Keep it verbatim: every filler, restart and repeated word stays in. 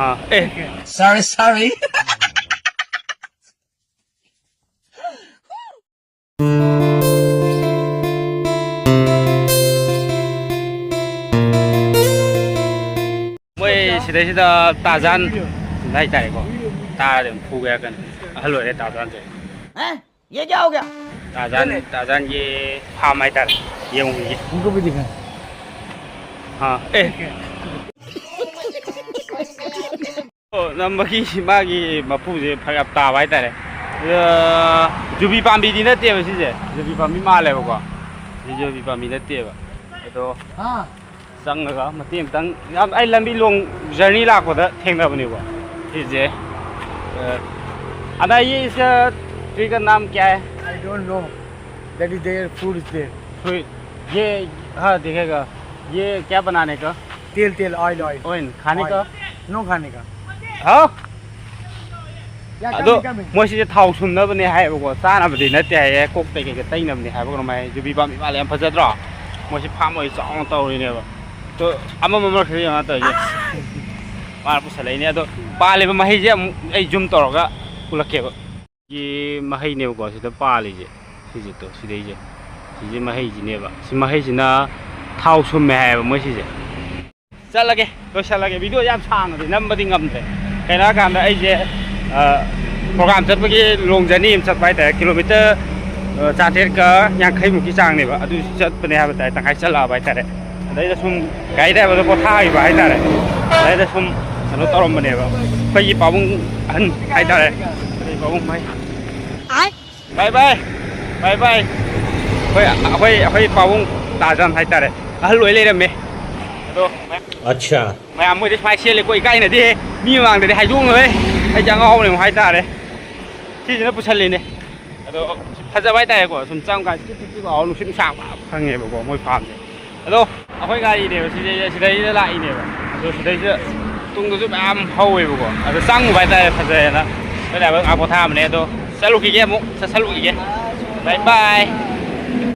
ꯑꯥ, ꯑꯦ꯫ Sorry, sorry. ꯃꯣꯏ ꯁꯤꯗꯩꯁꯤꯗ ꯇꯥꯖꯥꯟ ꯍꯥꯏꯇꯥꯔꯦꯀꯣ, ꯇꯥꯔꯗꯤ ꯑꯗꯨꯝ ꯐꯨꯒꯦ ꯍꯥꯏꯔꯛꯀꯅꯤ꯫ ꯑꯍꯜ ꯑꯣꯏꯔꯦ ꯇꯥꯖꯥꯟꯁꯦ꯫ ꯍꯥ? ꯌꯦ ꯀꯌꯥ ꯍꯣ ꯒꯌꯥ? ꯇꯥꯖꯥꯟ, ꯇꯥꯖꯥꯟꯒꯤ ꯐꯥꯝ ꯍꯥꯏꯇꯥꯔꯦ, ꯌꯦꯡꯉꯨꯈꯤꯒꯦ꯫ ꯑꯥ, ꯑꯦ꯫ ꯑꯣ, ꯅꯝꯕꯒꯤ ꯃꯥꯒꯤ ꯃꯄꯨꯁꯦ ꯐꯔꯛ ꯌꯥꯝ ꯇꯥꯕ ꯍꯥꯏꯇꯥꯔꯦ꯫ ꯑ, ꯌꯨꯕꯤ ꯄꯥꯝꯕꯤꯗꯤ ꯅꯠꯇꯦꯕ ꯁꯤꯁꯦ, ꯌꯨꯕꯤ ꯄꯥꯝꯕꯤ ꯃꯥꯜꯂꯦꯕꯀꯣ, ꯁꯤ ꯌꯨꯕꯤ ꯄꯥꯝꯕꯤ ꯅꯠꯇꯦꯕ꯫ ꯑꯗꯣ ꯆꯪꯉꯒ ꯃꯇꯦꯛ ꯑꯃꯇꯪ, ꯌꯥꯝ, ꯑꯩ ꯂꯝꯕꯤ ꯂꯣꯡ ꯖꯔꯅꯤ ꯂꯥꯛꯄꯗ ꯊꯦꯡꯅꯕꯅꯦꯕ ꯁꯤꯁꯦ꯫ ꯑ, ꯑꯗ, ये इसका ट्री का नाम क्या है? I don't know. That is there, food is there. कोई, ये, हाँ, दिखेगा। ये क्या बनाने का? तेल, तेल, oil, oil. Oil, खाने का? No खाने का. हाँ? ꯑꯗꯣ ꯃꯣꯏꯁꯤꯁꯦ ꯊꯥꯎ ꯁꯨꯝꯅꯕꯅꯦ ꯍꯥꯏꯌꯦꯕꯀꯣ, ꯆꯥꯅꯕꯗꯤ ꯅꯠꯇꯦ ꯍꯥꯏꯌꯦ, ꯀꯣꯛ ꯀꯩꯀꯩꯒ ꯇꯩꯅꯕꯅꯦ ꯍꯥꯏꯕ ꯀꯩꯅꯣꯝ ꯍꯥꯏ꯫ ꯌꯨꯕꯤ ꯄꯥꯝꯕꯤ ꯃꯥꯜꯂꯦ, ꯌꯥꯝ ꯐꯖꯗ꯭ꯔꯣ? ꯃꯣꯏꯁꯤ ꯐꯥꯝ ꯑꯣꯏ ꯆꯥꯎꯅ ꯇꯧꯔꯤꯅꯦꯕ꯫ ꯑꯗꯣ ꯑꯃꯝꯕ ꯃꯔꯛꯁꯤꯗ ꯌꯦꯡꯉꯣ ꯇꯧꯔꯤꯁꯦ꯫ ꯃꯥꯅ ꯄꯨꯁꯜꯂꯛꯏꯅꯦ꯫ ꯑꯗꯣ ꯄꯥꯜꯂꯤꯕ ꯃꯍꯩꯁꯦ ꯑꯃꯨꯛ ꯑꯩ ꯖꯨꯝ ꯇꯧꯔꯒ ꯎꯠꯂꯛꯀꯦꯕ꯫ ꯁꯤ ꯃꯍꯩꯅꯦꯕꯀꯣ ꯁꯤꯗ ꯄꯥꯜꯂꯤꯁꯦ, ꯁꯤꯁꯦ ꯇꯣ, ꯁꯤꯗꯩꯁꯦ, ꯁꯤꯁꯦ ꯃꯍꯩꯁꯤꯅꯦꯕ꯫ ꯁꯤ ꯃꯍꯩꯁꯤꯅ ꯊꯥꯎ ꯁꯨꯝꯃꯦ ꯍꯥꯏꯌꯦꯕ ꯃꯣꯏ ꯁꯤꯁꯦ꯫ ꯆꯠꯂꯒꯦ, ꯂꯣꯏꯁꯜꯂꯒꯦ꯫ ꯚꯤꯗꯤꯑꯣ ꯌꯥꯝ ꯁꯥꯡꯅꯗꯤ ꯅꯝꯕꯗꯤ ꯉꯝꯗ꯭ꯔꯦ꯫ ꯀꯩꯅꯣ ꯍꯥꯏꯀꯥꯟꯗ ꯑꯩꯁꯦ, ꯑ, ꯄ꯭ꯔꯣꯒ꯭ꯔꯥꯝ ꯆꯠꯄꯒꯤ ꯂꯣꯡ ꯖꯔꯅꯤ ꯑꯃ ꯆꯠꯄ ꯍꯥꯏꯇꯥꯔꯦ, ꯀꯤꯂꯣꯃꯤꯇꯔ, ꯑ, ꯆꯥꯇ꯭ꯔꯦꯠꯀ ꯌꯥꯡꯈꯩꯃꯨꯛꯀꯤ ꯆꯥꯡꯅꯦꯕ꯫ ꯑꯗꯨ ꯆꯠꯄꯅꯦ ꯍꯥꯏꯕ ꯇꯥꯔꯦ, ꯇꯪꯈꯥꯏ ꯆꯠꯂꯛꯑꯕ ꯍꯥꯏꯇꯥꯔꯦ꯫ ꯑꯗꯩꯗ ꯁꯨꯝ ꯒꯥꯔꯤ ꯗ꯭ꯔꯥꯏꯚꯔꯗꯣ ꯄꯣꯊꯥꯈꯤꯕ ꯍꯥꯏꯇꯥꯔꯦ꯫ ꯑꯗꯩꯗ ꯁꯨꯝ ꯀꯩꯅꯣ ꯇꯧꯔꯝꯕꯅꯦꯕ, ꯑꯩꯈꯣꯏꯒꯤ ꯄꯥꯕꯨꯡ ꯑꯍꯟ ꯍꯥꯏꯇꯥꯔꯦ, ꯑꯩꯈꯣꯏ ꯄꯥꯕꯨꯡ ꯃꯍꯩ꯫ ꯕꯥꯏ ꯕꯥꯏ, ꯕꯥꯏ ꯕꯥꯏ꯫ ꯑꯩꯈꯣꯏ, ꯑꯩꯈꯣꯏ, ꯑꯩꯈꯣꯏ ꯄꯥꯕꯨꯡ ꯇꯥꯖꯥꯟ ꯍꯥꯏꯇꯥꯔꯦ, ꯑꯍꯜ ꯑꯣꯏ ꯂꯩꯔꯝꯃꯦ꯫ ꯑꯗꯣ ꯑꯠꯁꯥ꯫ ꯃꯌꯥꯝ ꯃꯣꯏꯗꯤ ꯁꯨꯃꯥꯏꯅ ꯆꯦꯜꯂꯦꯀꯣ, ꯏꯀꯥꯏꯅꯗꯦꯍꯦ꯫ ꯃꯤ ꯃꯃꯥꯡꯗꯗꯤ ꯍꯥꯏꯗꯣꯛꯅꯕ ꯑꯩꯁꯦ ꯑꯉꯥꯎꯕꯅꯦ ꯍꯥꯏꯇꯥꯔꯦ꯫ ꯁꯤꯁꯤꯅ ꯄꯨꯁꯜꯂꯤꯅꯦ꯫ ꯑꯗꯣ ꯐꯖꯕ ꯍꯥꯏꯇꯥꯔꯦꯀꯣ, ꯁꯨꯝ ꯆꯪꯉꯀꯥꯟꯗ ꯆꯤꯛ ꯆꯤꯛ ꯆꯤꯛ ꯂꯥꯎꯔ ꯅꯨꯡꯁꯤꯠ ꯅꯨꯡꯁꯥ ꯐꯪꯉꯦꯕꯀꯣ ꯃꯣꯏ ꯐꯥꯝꯁꯦ꯫ ꯑꯗꯣ ꯑꯩꯈꯣꯏ ꯒꯥꯔꯤꯅꯦꯕ ꯁꯤꯗꯩ, ꯁꯤꯗꯩꯗ ꯂꯥꯛꯏꯅꯦꯕ꯫ ꯑꯗꯣ ꯁꯤꯗꯩꯁꯤꯗ ꯇꯨꯡꯗꯁꯨ ꯃꯌꯥꯝ ꯍꯧꯋꯦꯕꯀꯣ꯫ ꯑꯗꯣ ꯆꯪꯉꯨꯕ ꯍꯥꯏꯇꯥꯔꯦ, ꯐꯖꯩꯌꯦꯅ꯫ ꯑꯩꯈꯣꯏ ꯗ꯭ꯔꯥꯏꯚꯔ ꯉꯥꯏꯍꯥꯛ ꯄꯣꯊꯥꯕꯅꯦ꯫ ꯑꯗꯣ ꯆꯠꯂꯨꯈꯤꯒꯦ ꯑꯃꯨꯛ, ꯆꯠꯁꯜꯂꯨꯈꯤꯒꯦ꯫ ꯕꯥꯏ ꯕꯥꯏ꯫